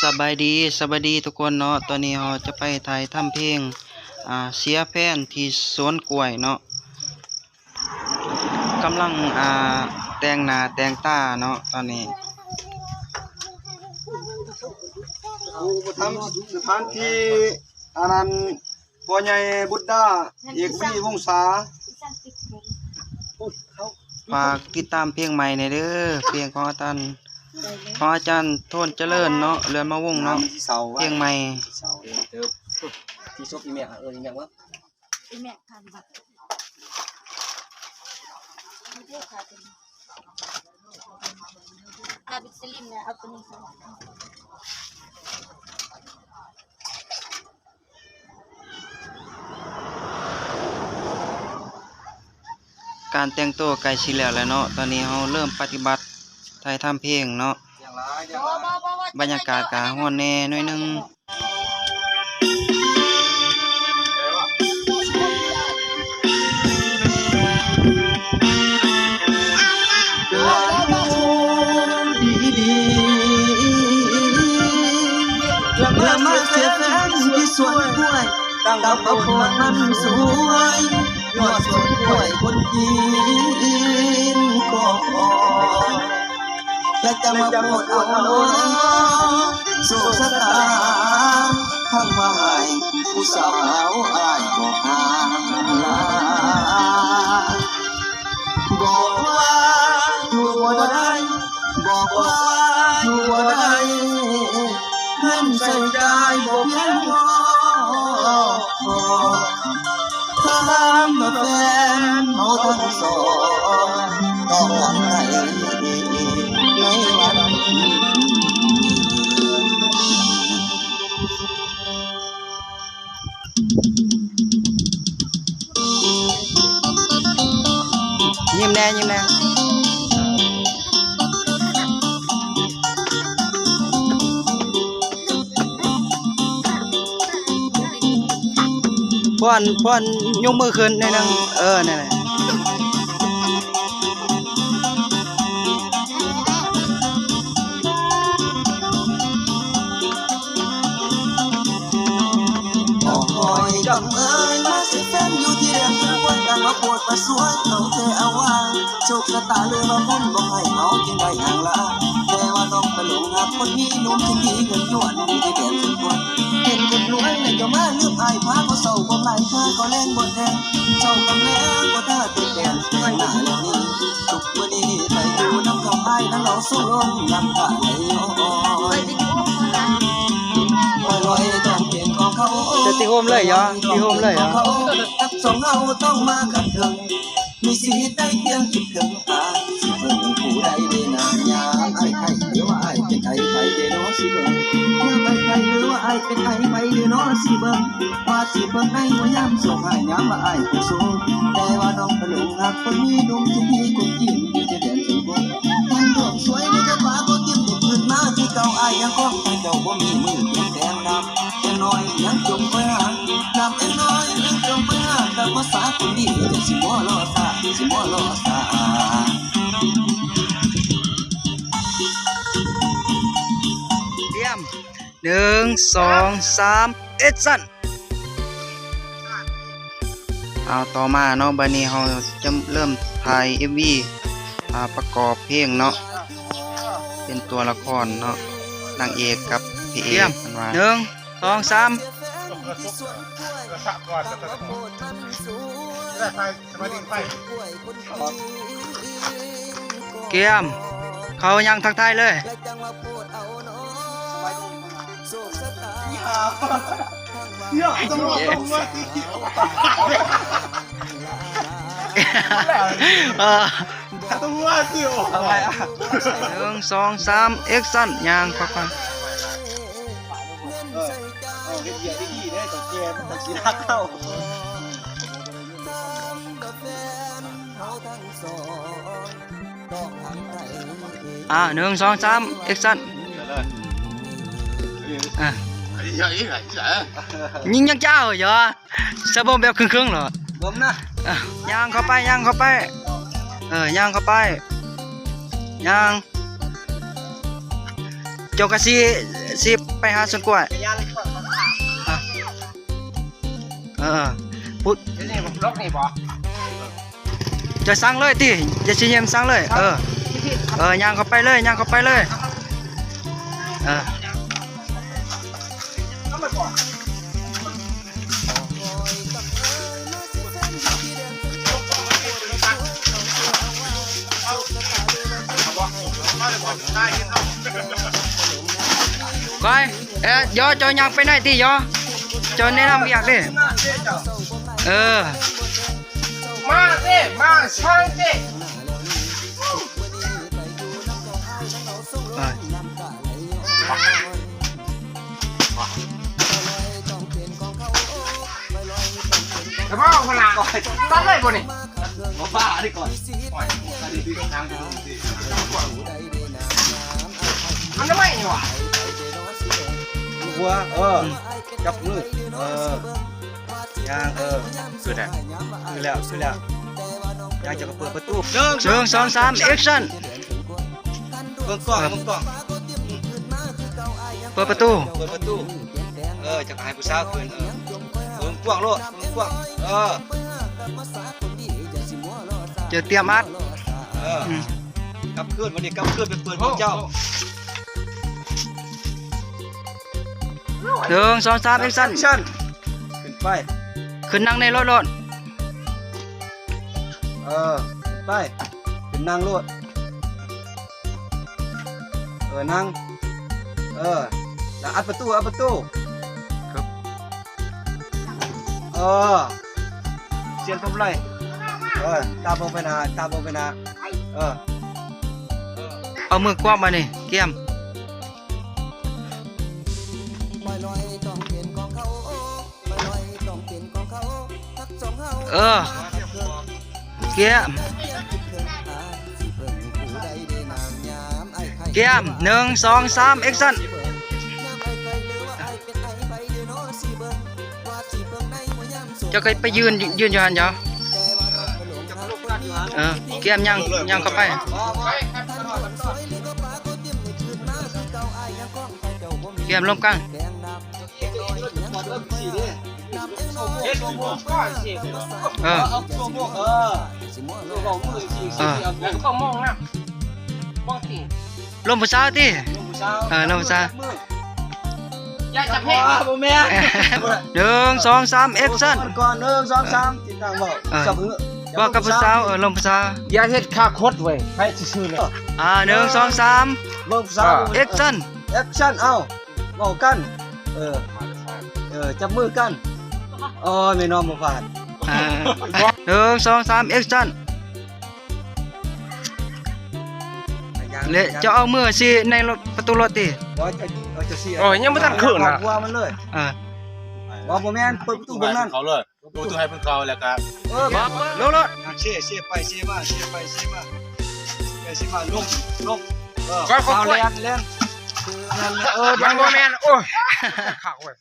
ສະບາຍດີ ສະບາຍດີທຸກຄົນເນາະ. ຕອນນີ້ເຮົາຈະໄປຖ່າຍທຳເພງ ອ່າ ເສຍແພນທີ່ສວນກ້ວຍເນາະ. ກຳລັງ ອ່າ ແຕ່ງໜ້າແຕ່ງຕາເນາະຕອນນີ້. ຜູ້ອຸປະຖຳສະຖານທີ່ ອັນນັ້ນ ພໍ່ໃຫຍ່ບຸດດາ ເອກວີວົງສາ. ຝາກຕິດຕາມເພງໃໝ່ແດ່ເດີ ເພງຂອງອາຈານ ຂອງອາຈານໂທນຈະເລີນເນາະ ເລື່ອນມາວົງເນາະ. ເພງໃໝ່ ທີ່ສົບອີແມັກ ເອີ້ນອີແມັກວ່າ ອີແມັກ ການແຕ່ງໂຕໃກ້ຊິແລ້ວແລ້ວເນາະ. ຕອນນີ້ເຮົາເລີ່ມປະຕິບັດຖ່າຍທຳເພງເນາະ. ບັນຍາກາດກະຮ້ອນແດ່ໜ້ອຍໜຶ່ງ. ລະມາເສຍແຟນທີ່ສວນກ້ວຍ ຕັ້ງກັບເອົາຄວາມມັນສວຍ ຍອດສວນກ້ວຍຄົນຈີນກໍ ແລະຈະມາໂພດເອົາໂຊກຊະຕາ ທັງວ່າໃຫ້ຜູ້ສາວອ້າຍບໍ່ຫ່າງລາ. ບອກວ່າຢູ່ບໍ່ໄດ້ ບອກວ່າຢູ່ບໍ່ໄດ້ ເງິນໃຊ້ຈ່າຍບໍ່ພຽງພໍ ຖາມວ່າແຟນເຮົາທັງສອງ ຕ້ອງນຳໃຜໃນວັນນີ້. ຍິ້ມແດ່ ຍິ້ມແດ່. ຜ່ອນ ຜ່ອນ ຍົກມືຂຶ້ນໜ້ອຍໜຶ່ງ ເອີ ນັ້ນແຫຼະ. ໂອ້ຍ ດຳເອີຍ ມາເສຍແຟນຢູ່ທີ່ແດນສວນກ້ວຍ ຕັ້ງມາໂພດມາສວຍ ເອົາແທ້ເອົາວ່າ ໂຊກຊະຕາ ຫຼືວ່າບຸນບໍ່ໃຫ້ເຮົາຈຶ່ງໄດ້ຫ່າງລາ. ແຕ່ວ່ານ້ອງໄປຫຼົງຮັກຄົນມີໜຸ່ມທີ່ມີເງິນຢວນ ຢູ່ທີ່ແດນສວນກ້ວຍ ເຫັນຄົນລວຍແລ້ວກໍມາລືມອ້າຍ ພາກໍເສົ້າຄວາມຫຼາຍ ພາກໍແລງບໍ່ແທງ ເຈົ້າກຳແລງບໍ່ຖ້າແຕ່ແກນ ໜ້າແລ້ວນີ້ ທຸກມື້ນີ້ໄປຢູ່ນຳເຂົາ ອ້າຍນັ້ນເອົາສົ່ງລົງນຳກະໄດ້ຍ້ອນ ລອຍໆຕ້ອງເປັນຂອງເຂົາ ຈະຕິໂຮມເລີຍຫວະ ຕິໂຮມເລີຍຫວະ ເຂົາຮັກສອງເຮົາຕ້ອງມາກັນເຖິງ ມີຊີວິດໄດ້ພຽງຄິດເຖິງ ອາຍຊິເບິ່ງຜູ້ໃດເດນາ ຍາມອ້າຍໄຂ້ ຫຼືວ່າອ້າຍເປັນໄອ ໃຜເດນໍຊິເບິ່ງ ຍາມອ້າຍໄຂ້ ຫຼືວ່າອ້າຍເປັນໄອ ໃຜເດນໍຊິເບິ່ງ ວ່າຊິເບິ່ງໃນເມື່ອຍາມໂສກຮ້າຍ ຍາມວ່າອ້າຍຜູ້ສູງ ແຕ່ວ່ານ້ອງໄປຫຼົງຮັກຄົນມີໜຸ່ມທີ່ມີກົນກິນ ຢູ່ທີ່ແດນເຊີງບົນ ແມ່ນດວງສວຍໃນກະຟ້າບໍ່ຖິ້ມ ຄືນມາຄືເກົ່າ ອ້າຍຍັງຄອງໃຫ້ເຈົ້າ ບໍ່ມີມື້ປ່ຽນແປງ ນ້ຳ ແອງນ້ອຍຍັງຈົ່ມຄອຍຫາ ນ້ຳແອງນ້ອຍຍັງຈົ່ມຄອຍຫາ ຕາມພາສາຄົນດີ ເຈົ້າຊິມົວລໍຖ້າ ຊິມົວລໍຖ້າ. ຕຽມ ໜຶ່ງ ສອງ ສາມ ແອັກຊັນ. ເອົາ ຕໍ່ມາເນາະ ບາດນີ້ເຮົາຈະເລີ່ມຖ່າຍເອັມວີ ອ່າ ປະກອບເພງເນາະ ເປັນຕົວລະຄອນເນາະ ນາງເອກກັບພະເອກ ຕຽມ ເພິ່ນວ່າ ໜຶ່ງ ສອງ ສາມ. ກຽມ ເຂົາຍັງທັກທາຍເລີຍ. ເອີ ໜຶ່ງ ສອງ ສາມ ແອັກຊັນ ຍ່າງຄອບຄອນ ເອີ ເຮັດວຽກດີໆເດີ ເຖົ້າແກ່ມັນຊິຮັກເຮົາ. ອ່າ ໜຶ່ງ ສອງ ສາມ ແອັກຊັນ. ອ່າ ຍິງຍັງເຈົ້າຢູ່ ສະບົມແບບເຄິ່ງໆ ເນາະ ບົມນະ. ອ່າ ຍ່າງເຂົ້າໄປ ຍ່າງເຂົ້າໄປ ເອີ ຍ່າງເຂົ້າໄປ ຍ່າງ. ເ ດຽວກໍຊິ ຊິໄປຫາສວນກ້ວຍ. ເອີ ພຸດ ດຽວນີ້ ລັອກນີ້ບໍ່? ຈະສັ່ງເລີຍຕິ ຢ່າຊິເຫຍິ້ມ ສັ່ງເລີຍ. ເອີ ເອີ ຍ່າງເຂົ້າໄປເລີຍ ຍ່າງເຂົ້າໄປເລີຍ. ເອີ ໄປ ເອີ ເຈົ້າ ເຈົ້າຍ່າງໄປໄດ້ຕິ ເຈົ້າ ເຈົ້າແນະນຳວຽກເດ້. ເອີ ມາເດ້ ມາຊ່າງເດ້. ແລ້ວເວົ້າຂະໜາດຕັດເລີຍບໍ່ນີ້? ບໍ່ບ້າເດ້ກ່ອນ. ໂອ້ຍ ອັນນີ້ຄືທາງທີ່ລົງຊິ ມັນທຳໄມນີ້ຫວາ? ຫົວ ເອີ ຈັບມື ເອີ ຍ່າງ ເອີ ຄືແລ້ວ ຄືແລ້ວ ຄືແລ້ວ ຍ່າງຈະມາເປີດປະຕູ. ໜຶ່ງ ສອງ ສາມ ແອັກຊັນ. ເບິ່ງກ້ອງ ເອີ ເບິ່ງກ້ອງ ເປີດປະຕູ ເປີດປະຕູ. ເອີ ຈະໃຫ້ຜູ້ສາວຂຶ້ນ ເອີ ເບິ່ງກວ້າງໂລດ ເບິ່ງກວ້າງ ເອີ ຈະຕຽມອັດ ເອີ ອືມ ກັບຄືນ ວັນນີ້ກັບຄືນໄປເປີດຂອງເຈົ້າ. ໜຶ່ງ ສອງ ສາມ ແອັກຊັນ ແອັກຊັນ. ຂຶ້ນໄປ ຂຶ້ນນັ່ງໃນລົດໂລດ. ເອີ ໄປ ຂຶ້ນນັ່ງໂລດ. ເອີ ນັ່ງ ເອີ ແລ້ວອັດປະຕູ ອັດປະຕູ. ເອີ ສຽງທົບໄຫຼ. ເອີ ຕາເບິ່ງໄປໜ້າ ຕາເບິ່ງໄປໜ້າ. ເອີ ເອົາມືກວາດມານີ້ ກຽມ. ເອີ ກຽມ ກຽມ ໜຶ່ງ ສອງ ສາມ ແອັກຊັນ. ເຈົ້າກໍໄປຢືນ ຢືນຢູ່ຫັ້ນເຈົ້າ. ເອີ ກຽມຍ່າງ ຍ່າງເຂົ້າໄປ ກຽມລົມກັນ. ເອີ ເອີ ລົມຜູ້ສາວຕິ ລົມຜູ້ສາວ ເອີ ລົມຜູ້ສາວ. ຢ່າຈັບແຮງ ບໍ່ແມ່ນ. ໜຶ່ງ ສອງ ສາມ ແອັກຊັນ. ກ່ອນ ໜຶ່ງ ສອງ ສາມ ຕິດຕັ້ງເວົ້າ ເອີ ເວົ້າກັບຜູ້ສາວ ເອີ ລົມຜູ້ສາວ. ຢ່າເຮັດຄາຄົດເວີຍ ໃຫ້ຊື່ໆເລີຍ. ອ່າ ໜຶ່ງ ສອງ ສາມ ເບິ່ງຜູ້ສາວ ແອັກຊັນ ແອັກຊັນ. ເອົ້າ ເວົ້າກັນ ເອີ ເອີ ຈັບມືກັນ. ໂອ້ຍ ແມ່ນ້ອງບໍ່ຜ່ານ. ອ່າ ໜຶ່ງ ສອງ ສາມ ແອັກຊັນ. ແລະ ເຈົ້າເອົາມືຊີ້ໃນລົດ ປະຕູລົດຕິ? ບໍ່ ເຈົ້າ ເຈົ້າຊີ້ ໂອ້ຍ ຍັງບໍ່ທັນຂຶ້ນນະ ຫົວມັນເລີຍ. ເອີ ບໍ່ ບໍ່ແມ່ນ ເປີດປະຕູເບິ່ງນັ້ນ ເຂົາເລີຍ. ເປີດປະຕູໃຫ້ເພິ່ນເຂົ້າ ແລ້ວກະ ເອີ ລົງລົດ ເຊ ເຊໄປເຊມາ ເຊໄປເຊມາ ໄປເຊມາ ລົງ ລົງ. ເອີ ຄ່ອຍໆ ແລ່ນ ແລ່ນ. ເອີ ຍັງບໍ່ແມ່ນ. ໂອ້ຍ ຄັກເວີຍ.